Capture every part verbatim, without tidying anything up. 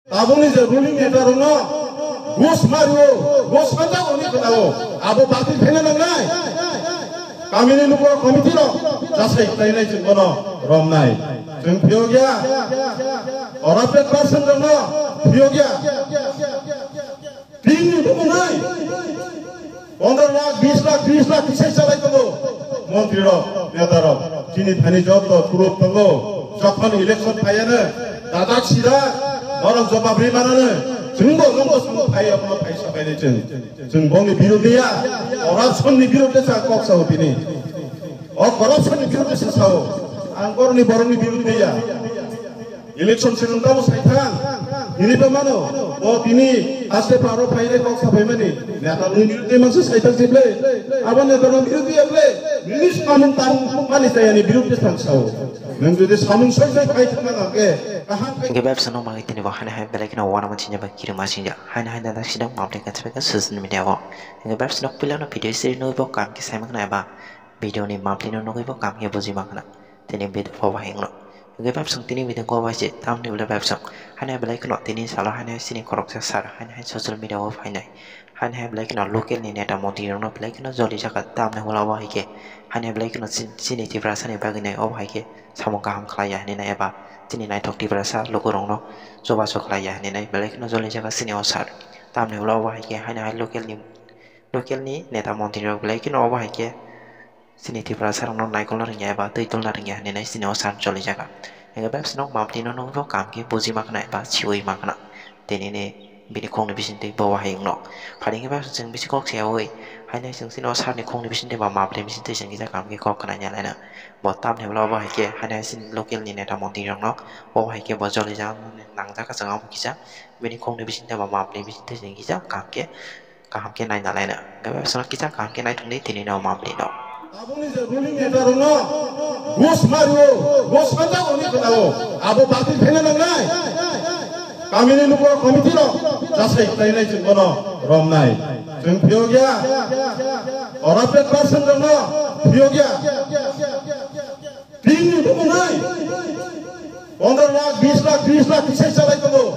Tabukni je ruling neta rokno gus mario, gus sanjak oni khwnao, abo batil khaina nangnai. Kamini luku committee rok jasai khlainai chwng bono romnai. Chwng phiyok ya. Corrupted person rokno phiyok ya. Bini bumunai pondro lakh, bis lakh, tris lakh kisai chalai tongo. Montri rok, neta rok, chini thani joto proof tongo. Jokhon election phaiyano, dadak sidak, norok jobab ri manano. Chwngbo nungbo chwngbo phai abono phai sabaini chwng. Chwng bongni birodhi ya, corruption ni birodhi sa kok sao tini. O corruption ni birodhi sa sao. Ang borokni borokni birodhi ya. Election season tamo saithang. Hini pa mano. O tini haste paro phaire kok saphaimani. Neta ni biruddhe mangsa saithang sible. Abo neta no biruddhe able. Nini samung tang mani sayani biruddhe thang sao. Nang jodi samung soi soi khai thang na ke. Kaham khai. Hingke bebsa no mangi tini bo hani hai belai kheno wana mansi jaba kiri masi ja. Hani hai dada sidang public kan sebagai social media o. Hingke bebsa no pila no video siri no bo kam ke sai mangna ba. Video ni mapli no nugui bo kam ke buji mangna. Tini video pho bahai wngno. Hingke bebsong tini video ko bai se tamni ule bebsong. Haini hai belai kheno tini salo haini hai sini khoroksa sir haini hai social media o phainai. Haini hai belai kheno local ni neta montri rokno belai kheno joli jaka tamni ula o hai khe. Haini hai belai kheno chin-, chini Tiprasa ni bagwi nai o hai khe samung kaham khlai ya hinwi nai eba chini naithok Tiprasa lukurokno chubachu khlai ya hinwi nai belai kheno joli jaka sini o sir. Tamni ula o hai khe haini hai local ni, local ni neta montri rok belai kheno o hai khe. Chini Tiprasa rokno naikolna rwngya eba twi tolna rwngya hinwi nai chini o san choli jaga. Hingke bebsano mapli no nugwi bo kam khe buji ma khna eba chiwi ma khna. Tini ni bini khongni bisingtwi bo wahai wngno. Phari hingke bebsa chwng bisi kok sayawi. Haino chwng chini o sani khongni bisingtwi ba mapli bisingtwi chwng kisa kam khe kok khna ya laina. Bo tamni ulo bo hai khe haino chini local ni neta montri rokno bo hai khe bo joli jak nangjak ka chwng abo kisa. Bini khongni bisingtwi ba mapli bisingtwi chwng kisa kam khe kaham khe naina laina. Hingke bebsano kisa kaham khe naithokdi tini no mamli no. Tabukni je ruling neta rokno gus mario, gus sanjak oni khwnao, abo batil khaina nangnai. Kamini luku committee rok jasai khlainai chwng bono romnai. Chwng phiyok ya. Corrupted person rokno phiyok ya. Bini bumunai pondro lakh, bis lakh, tris lakh kisai chalai tongo.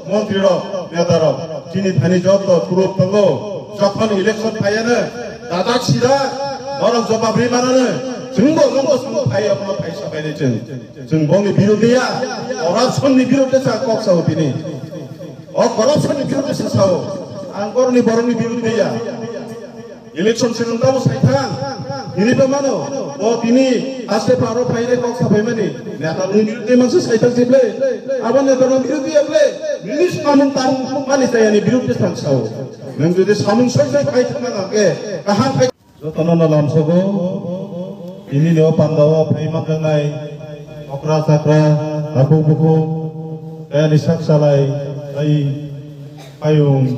Montri rok, neta rok, chini thani joto proof tongo. Jokhon election phaiyano, dadak sidak, norok jobab ri manano. Chwngbo nungbo chwngbo phai abono phai sabaini chwng. Chwng bongni birodhi ya, corruption ni birodhi sa kok sao tini. O corruption ni birodhi sa sao. Ang borokni borokni birodhi ya. Election season tamo saithang. Hini pa mano. O tini haste paro phaire kok saphaimani. Neta ni biruddhe mangsa saithang sible. Abo neta no biruddhe able. Nini samung tang mani sayani biruddhe thang sao. Nang jodi samung soi soi khai thang na ke. Kaham khai. Jotono no lamsogo. Tini ni o pandao phai manjangnai. Okra chakra, takhuk bukhuk. Kaya ni sak salai. Ai payung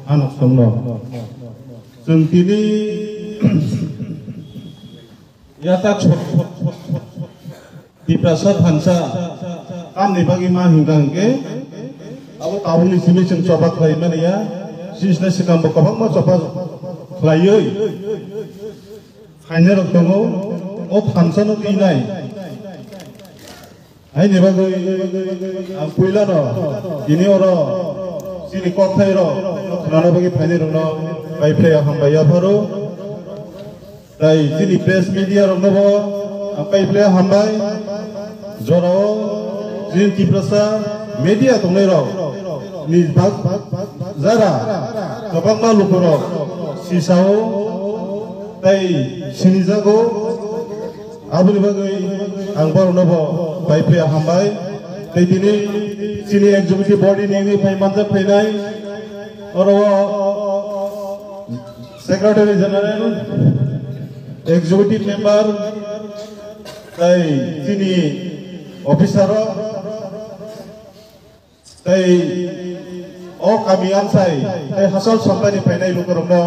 hanok songno. Chwng tini yatak Tiprasa thansa tamni bagwi ma hingka hingke abo tabukni simi chwng choba khlai mani ya. Sisna swkang bo kwbangma choba khlaiwi phainai rok tongo. O thansa no twinai. Haini bagwi ang puilano tini oro chini kokthairok khwnana bagwi phainairokno bai phlai hambai yapharo. Tai chini press media roknobo ang bai phlai hambai. Jorao chini Tiprasa media tongnairok ni bak jara kwbangma lukurok sisao tai sinijago. Aboni bagwi ang borokno bo bai phlai hambai. Tei tini chini executive body ni wngwi phai manjak phainai oro o secretary general, executive member tei chini officer rok. Tei o kami amsai tei hachal sontani phainai lukurokno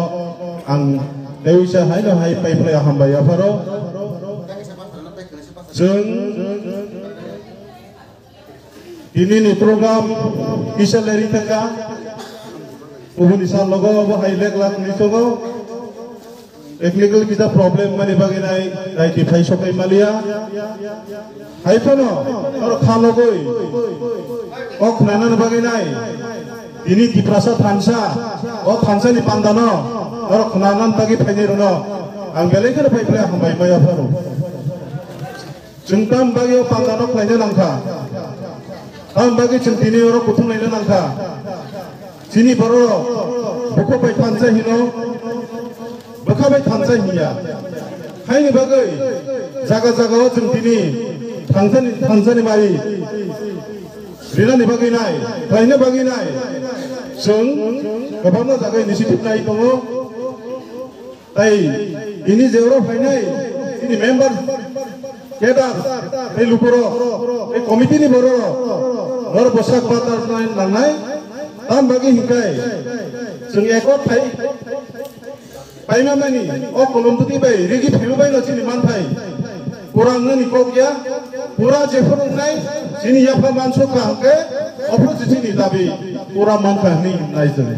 ang tei uisa haino hai pai phlai hambai yapharo. Chwng tini ni program kisa leri thangka. Kubuni sal logo bo hai lek lak ni tongo. Technical kisa problem mani bagwi nai, nai ti phai sokai maliya. Hai phano, oro kha logoi, o khnanani bagwi nai. Tini Tiprasa thansa, o thansani pandano, oro khnanan bagwi phainai rwno. Ang belai kheno phai phai hambai maya pharo. Chwng tam bagwi o pandano khlaina nangkha. Tam bagwi chwng tini oro kuthum laina nangkha. Chini bororok bukhuk bai thansa hino, bwkha bai thansa hinya. Haini bagwi jaga jaga o chwng tini thansani, thansani mari. Rinani bagwi nai, khlaina bagwi nai. Chwng kwbangma jaga initiative nai tongo. Tai ini je oro phainai, ini member, cadre, tai lukurok, tai committee ni bororok, nor bwsak batar nai nangnai, tam bagwi hinkai, chwng ekot phai, Paima mani, o kolom bwtwi bai rigi phaibo bai no chini manthai. Pura wngni kok ya, pura jephuru wngnai, chini yapha mansuk ka hwnkhe, ophuru se chini dabi, pura mankha hwnwi nai chwng.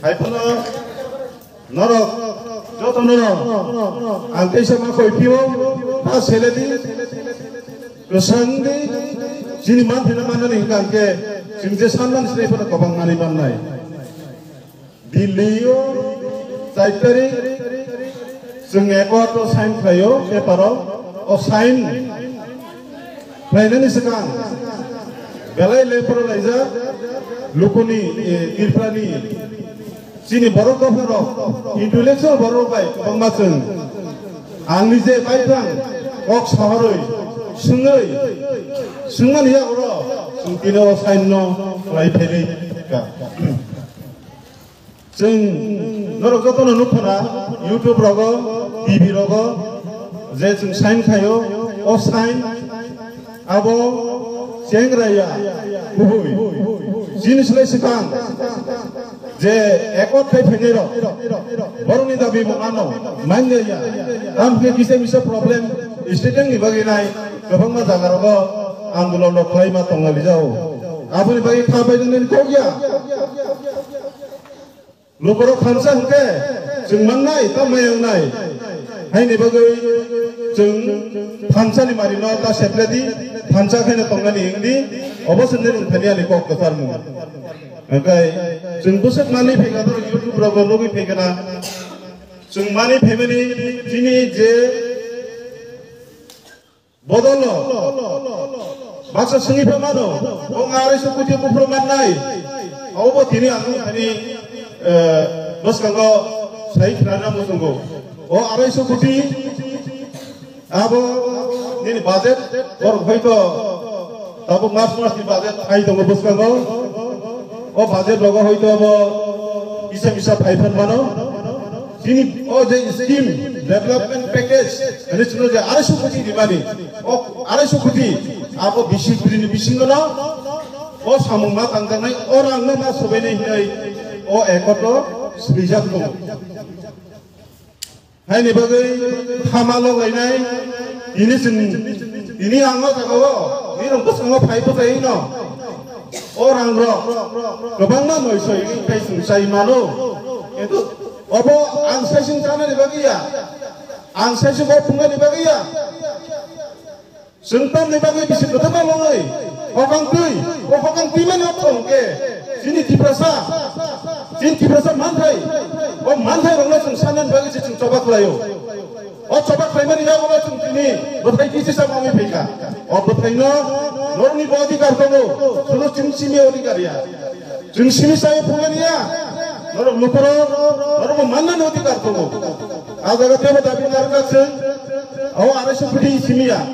Hai phano norok, joto norok, ang teisa ma koi phio, ta seledi, kwsang di, chini manthai no manani hwnkha hwnkhe, chwng je sanmani sinai phano kwbang manwi mannai. Delhi o char tarik chwng accord o sign khlaio, paper o, o sign khlainani swkang belai lepro laijak lukuni, eh, Tripura ni chini borok dopha rok, intellectual borok bai kwbangma chwng ang nije baithang kok sohorwi swngwi swngmani yago chwng tini o sign no khlai phailai kha. Chwng norok jotono nukho na, YouTube rogo, T V rogo, je chwng sign khaio, o sign abo chengra ya kubui. Chini slai swkang je accord khai phainai rok, borokni dabi bo ano manya ya. Tam khe kisa misa problem, state ni bagwi nai, kwbangma jaga rogo andolon rok khlai ma tongna lijao. Aboni bagwi kha bai nini kok ya. Lukurok thansa hwnkhe chwng mannai, tamo wngnai. Haini bagwi chwng thansani marino ta sepledi, thansa khaino tongnani wngdi, obo se nini thani ani kok kwcharmung. Hwnkhe chwng bwswk manwi phaikha, borok YouTube rogo nugwi phaikha na. Chwng manwi phaimani chini je Bodol no baksa swngwi pha mano, o nga arai so koti buphuru mannai. Obo tini ang thani, eh, bwskango sai khnana muchungo. O arai so koti abo nini budget, bor hoito tabuk March mas ni budget ai tongo bwskango. O budget rogo hoito abo kisa misa phai phan mano. Chini o je scheme, development package, ani chwngno je arai so koti rimani, o arai so koti abo bisi bini bisingo no o samung ma tangjaknai, o rang no ma sobainai hinwi o accord o swijak tongo. Haini bagwi thama logainai, tini chwng, tini ang o jaga o, nini rong bwskango phai bwchai no. O rang rok kwbangma noisoi wngwi tei chwng chai mano. Kintu obo ang saichung chanani bagwi ya, ang saichung o phungnani bagwi ya. Chwng tamni bagwi bisi kwthangma longwi hokang twi, o hokang twimani ortho hwnkhe chini Tiprasa, chini Tiprasa manthai, o manthai rokno chwng sanani bagwi se chwng choba khlaio. O choba khlaimani yago chwng tini bwthai kisi sa mangwi phaikha. O bwthaino norokni bo adhikar tongo, suno chwng simi adhikar ya. Chwng simi sayo phunani ya. Norok nukoro, norok mannani adhikar tongo. A jaga tebo dabi narwkha chwng, o arai so koti simi ya.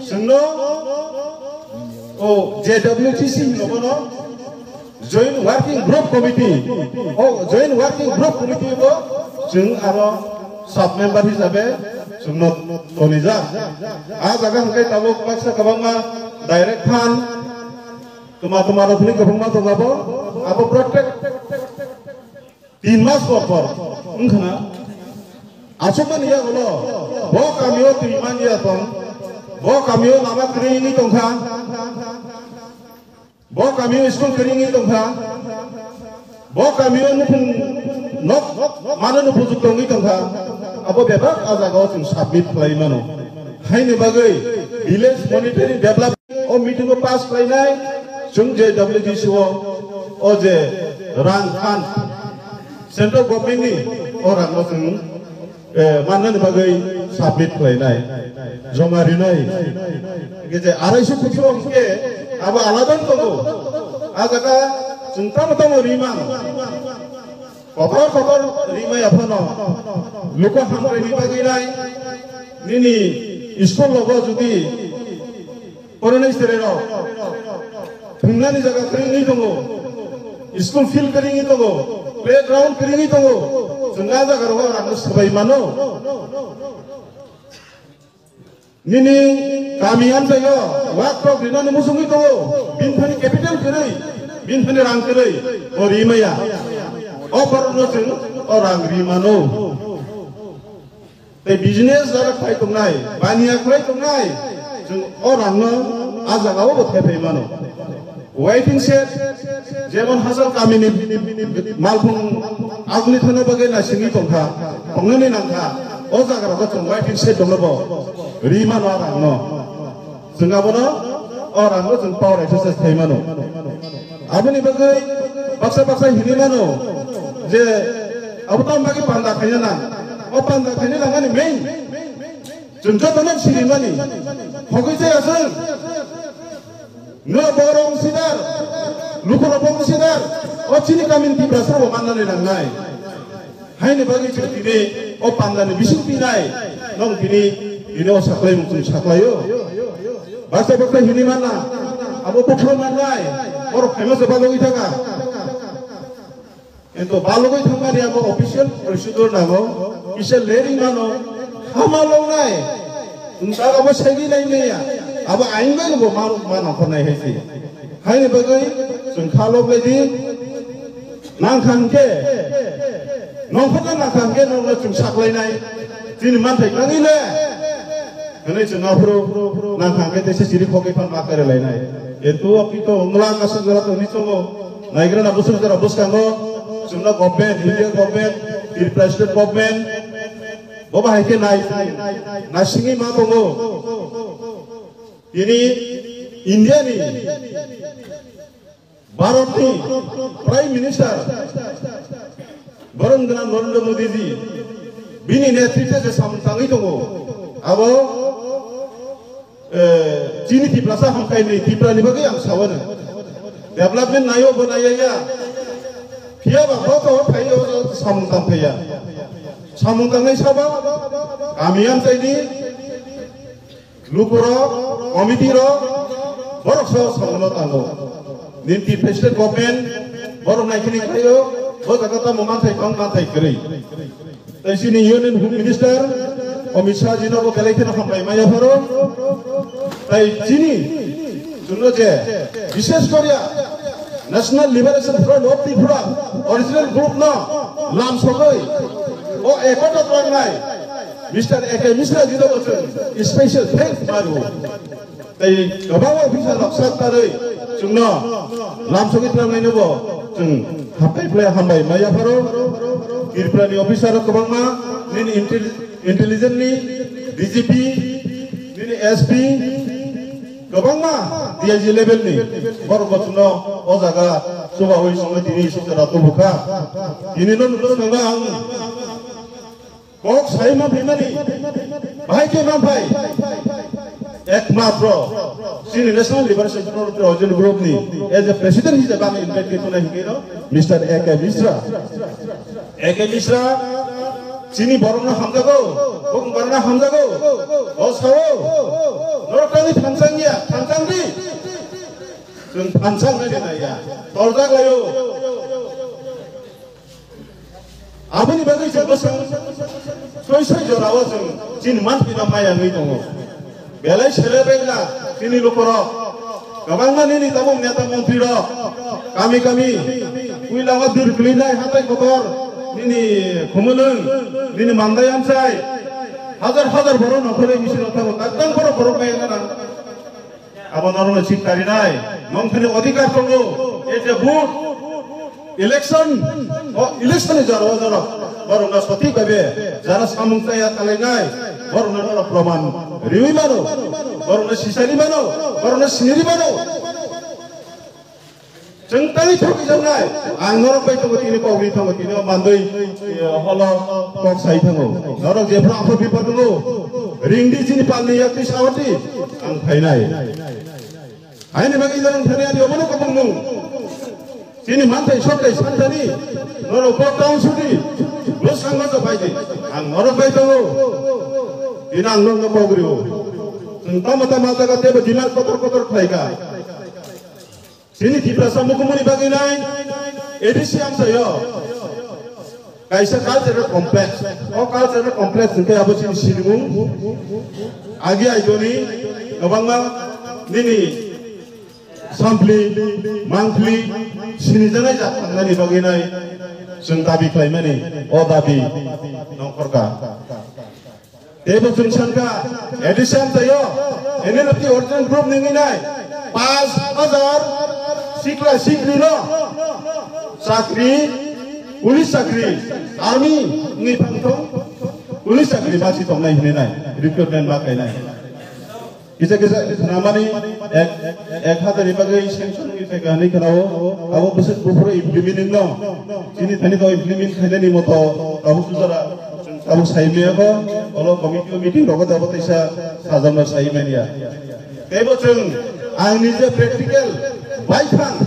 Chwngno, o J W T C hino bono, Joint Working Group Committee, o Joint Working Group Committee bo chwng aro sub member hisabe chwngno tonijak. A jaga hwnkhe tabuk baksa kwbangma direct phan, kwma kwma rokni kwbangma tongo abo, abo protect tin mas por por wngkhana. Aswkmani yagulo bo kamio twi manya tong, bo kamio lama kwrwi wngwi tongkha. Bo kamio school kwrwi wngwi tongkha, bo kamio nukhung nok mano nukhung tongwi tongkha, Abo bebak a jagao chwng submit khlai mano. Haini bagwi village monitoring development o meeting o pass khlainai chwng je W D C o, o je rang khan central government ni, o rang no chwng, eh, mannani bagwi submit khlainai, joma rinai. Hingke je arai so koti o hingke abo alada tongo. A jaga chwng tamo tamo rimang. Kotor kotor rimaya phano luko hamkrai ni bagwi nai. Nini school logo jodi poronai sere rok thwngnani jaga kwrwi wngwi tongo, school field kwrwi wngwi tongo, playground kwrwi wngwi tongo, chwng a jaga rogo rang swbai mano. Nini kami amchaio wak tok rinani musungwi tongo, bini thani capital kwrwi, bini thani rang kwrwi, o rimaya. O borokno chwng o rang rimano. Tei business jara khlai tongnai, baniya khlai tongnai, chwng o rangno a jagao bo thephi mano. Waiting shed, jemon Hajal kamini malkhung agni thana bagwi naisingwi tongkha, tongnani nangkha, o jaga rogo chwng waiting shed dongno bo ri mano a rangno. Chwng abono o rangno chwng power exercise khai mano. Aboni bagwi baksa baksa hinwi mano je abo tamo bagwi panda khaina nang. O panda khaina nangmani main chwng jotono sirimani. Khogwi jaya chwng. No borok sidar, lukurok sidar, o chini kamini Tiprasa bo mannani nangnai. Haini bagwi chwng tini o pandani bising tinai, nong tini, tini o saklaimung chwng saklaio. Baksa baksa hini manna, abo buphuru mannai, borok phaima se balogwi thaka. Ento balogwi thangmani abo official procedure nango, kisa leri mano, hama longnai, nta abo segi nai meya, abo ain bai bo ma, ma nangkho nai hai se. Haini bagwi chwng kha lok lai di, nang kha hwnkhe, nongkhorna nang kha hwnkhe nongno chwng saklainai, chini manthai nangwi le. Hwnwi chwng aphuru nang kha hwnkhe teisa chiri khogwi phan ma kare lainai. Kintu o kito wnglang aswk jora tongni chongo. Naigrana bwswk jora bwskango chwngno government, India government, Tripura state government, bo bahai khe nai, naisingwi ma tongo. Tini India ni Bharatni Prime Minister borok gwnang Narendra Modi ji bini netritwe je samung tangwi tongo, abo, eh, chini Tiprasa hamkhaini Tripura ni bagwi ang sawano. Development naio bo naiya ya. Phiya ba bo to phaio samung tang phaiya. Samung tangnai sabo kami amchaini lukurok, committee rok, borok so samono tango. Nini president government, borok naikini khayo, bo jaga tamo manthai tong manthai kwrwi. Tai chini Union Home Minister, Amit Shah jino bo belai kheno hambai maya pharo. Tai chini, chwngno je, bishes koriya, National Liberation Front of Tripura, original group no, lam sogoi, o ekota tlangnai, Mister A K Mishra jino bo chwng special thanks maru. Tai kwbangma officer rok sak tarwi chwngno lamsogwi tlangnai no bo chwng hambai phlai hambai maya pharo. Tripura ni officer rok kwbangma nini intel-, intelligence ni D G P nini S P kwbangma D I G level ni borok bo chwngno o jaga chubawi chwngno tini sukjora tubukha. Tini no nukno thangba ang Kok sai ma phaimani, bahai khe ma phai. Ekmatro chini National Liberation Front Trojan Group ni as a president hisabe ang invite khe tongnai hingke no, Mister A K Mishra. A K Mishra, chini borokno hamjago, bokong borokno hamjago. O sao, norok tangwi thansang ya, thansang di. Chwng thansang nai nai ya, torjak laio. Aboni bagwi chwng bwswk soi soi jorao chwng chini manthwino maya wngwi tongo. Belai celebrate na chini lukurok. Kwbangma nini tabuk neta montrirok kami kami puilao dir kwlinai hatai kotor nini khumulwng nini mandai amchai hajar hajar borok nongkhorwi misil rok tabuk taktang borok borok maya nang. Abo norokno sik karinai, nongkhorni odhikar tongo, as a vote, election, o election ni jora o jora, borokno sothik bhabe jara samung chaya kalainai, borokno norok proman riwi mano, borokno sisari mano, borokno siniri mano. Chwng tei thokwi jaknai. Ang norok bai tongo, tini kok ri thango, tini o mandwi, eh, holo kok sai thango. Norok jephru aphuru biphar tongo, ringdi chini palni yaktwi sawardi ang phainai. Aini bagwi norok thani ani obono kubun mung. Chini manthai sothai santani norok kok town suti bwskango ja phaidi. Ang norok bai tongo. Tini ang norokno kok rio. Chwng tamo tamo jaga teibo demand kotor kotor khlaikha. Chini Tiprasa mukumuni bagwi nai A D C amchaio kaisa cultural complex. O cultural complex hwnkhe abo chini sinimung. Agi aidoni kwbangma nini sampli, mangpli sinijaknai jak thangnani bagwi nai chwng dabi khlaimani. O dabi nongkhorkha. Teibo chwng sankha, addition taiyo, N L F T original group ni wngwi nai, panch hajar sikla sikli no chakri, police chakri, army wngwi phang thung, police chakri basi tongnai hinwi nai, recruitment ma khainai. Kisa kisa khnamani ek, ek hajar ni bagwi sanction wngwi phaikha hinwi khnao, abo bwswk buphuru implement wngno, chini thani to implement khainani moto abo sujara. Abo sai maya kho, olo committee meeting rogo dabo teisa sajamno sai manya. Teibo chwng ang nije practical baithang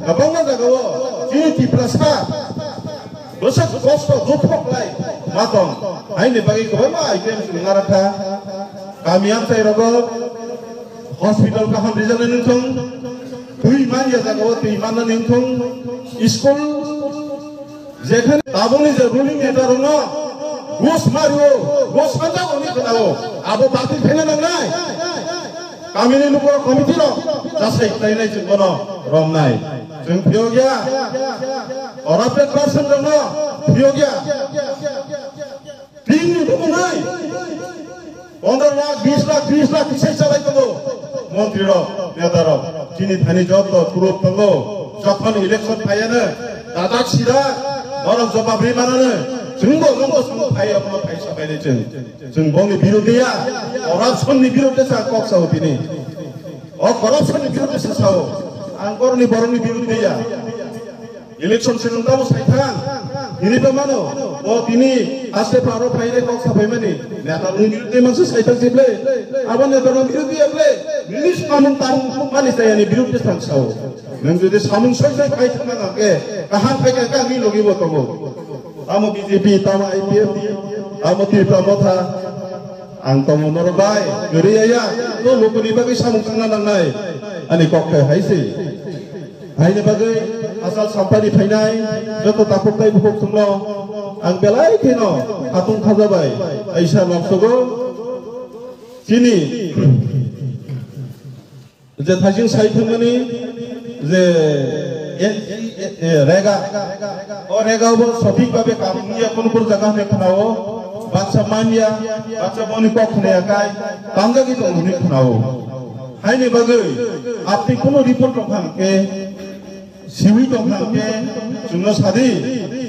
kwbangma jagao chini Tiprasa bwswk kosto dukho khlai ma tong. Haini bagwi kwbangma item chwng narakha. Kami amchai rogo hospital kaham rijaknai nungthung, twi manya jagao twi manna nungthung, school Jekhane tabukni je ruling neta rokno gus mario, gus sanjak oni khnao, abo batil khaina nangnai. Kamini lukurok committee rok jasai khlainai chwng bono romnai. Chwng phiyokya, corrupted person rokno phiyokya. Bini bukunai pondro lakh, bis lakh, tris lakh kisai chalai tongo. Montri rok, neta rok, chini thani joto proof tongo. Jokhon election phaiyano, dadak sidak, borok jobab ri manano, chwngbo nungbo samo phai abono phai sabaini chwng. Chwng bongni birodhi ya, corruption ni birodhi sa kok sao tini. O corruption ni birodhi sa sao. Ang borokni borokni birodhi ya. Election season tamo saithang. Hini pa mano. O tini haste paro phaire kok saphaimani. Neta runi biruddhe manse saithang sible. Abo neta runi biruddhe able. Nini samung tang mani sayani biruddhe thang sao. Nang jodi samung soi soi khai thang na ke. Kaham khai ka kami logi bo tongo. Tamo B J P, tamo I P F T, tamo Tipra Motha. Ang tongo norok bai. Gari ya ya. To lukuni bagwi samung tangna nangnai. Ani kok khai haisi. Haini bagwi asal sampani phainai joto takhuk tei bukhuk thwngno ang belai kheno khatung khajabai. Aisa noksogo chini je thajing sai thwngmani je N G A, eh, rega, o rega bo sothik babe kam wngya, kunupur jaga hwnwi khnao, baksa manya, baksa boni kok khnaya kai, tamjagwi tong hwnwi khnao. Haini bagwi apni kunu report rok hang khe siwi tong hang khe chwngno sadi,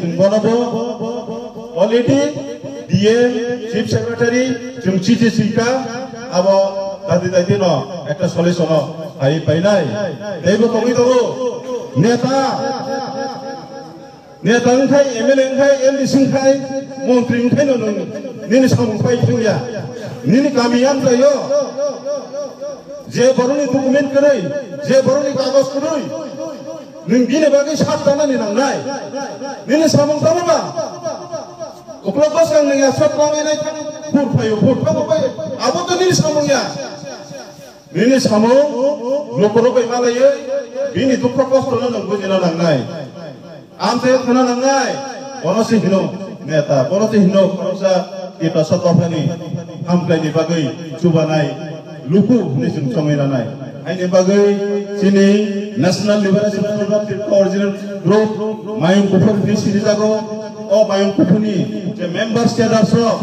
chwng bono bo already D M, Chief Secretary, chwng chithi sika, abo dadi dadi no ekta solution no hai painai. Teibo tongwi tongo neta. Neta wngkhai, M L A wngkhai, M D C wngkhai, montri wngkhai no nwng nini samung pai thangya. Nini kami amchaio je borokni document kwrwi, je borokni kagoj kwrwi, nwng bini bagwi sak tanani nangnai. Nini samung tamo ba? Uklok bwskang nwng ya sak tanai nai thang, phur phaio, phur tamo bai, abo to nini samung ya. Nini samung lukurok bai malaiwi bini dukho kosto no nwng bujina nangnai. Amchaio khna nangnai. Bono se hino neta, bono se hino khoroksa Tiprasa dophani hamkrai ni bagwi chubanai luku hwnwi chwng chongwi ranai. Haini bagwi chini National Liberation Front of Tripura Original Group Mayung Kuphur hwnwi sirijago. O Mayung Kuphurni je members, cadres rok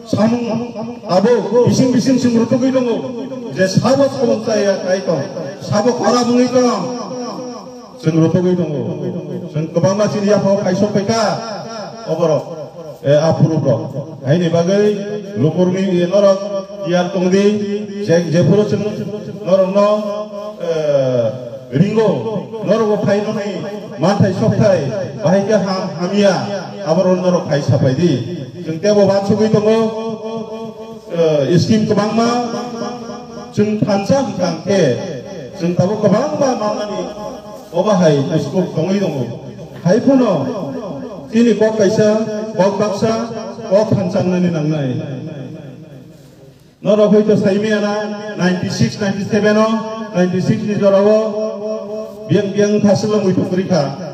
samung abo bising bising chwng rutugwi tongo je sabo samung chaya kai tong, sabo khorap wngwi tong, chwng rutugwi tongo. Chwng kwbangma chini yaphao kaisok paikha. oborok, eh, aphuru rok. Haini bagwi lukurni norok tiyar tongdi, je, jephuru chwng norokno, eh, ringo, norokbo phainani manthai sokthai, bahai khe ham, hamya, aborok norok phai sapai di. Chwng tebo wansugwi tongo, eh, scheme kwbangma, chwng thansa hwnkha khe, chwng tabuk kwbangma manmani, obo hai buskuk tongwi tongo. Hai phano, chini kok kaisa, kok baksa, kok thansa wngnani nangnai. Norok hoito saimaya na, ninety six, ninety seven o, ninety six ni jora o, biyang biyang wngkha, swlwng muitu kwrwi kha.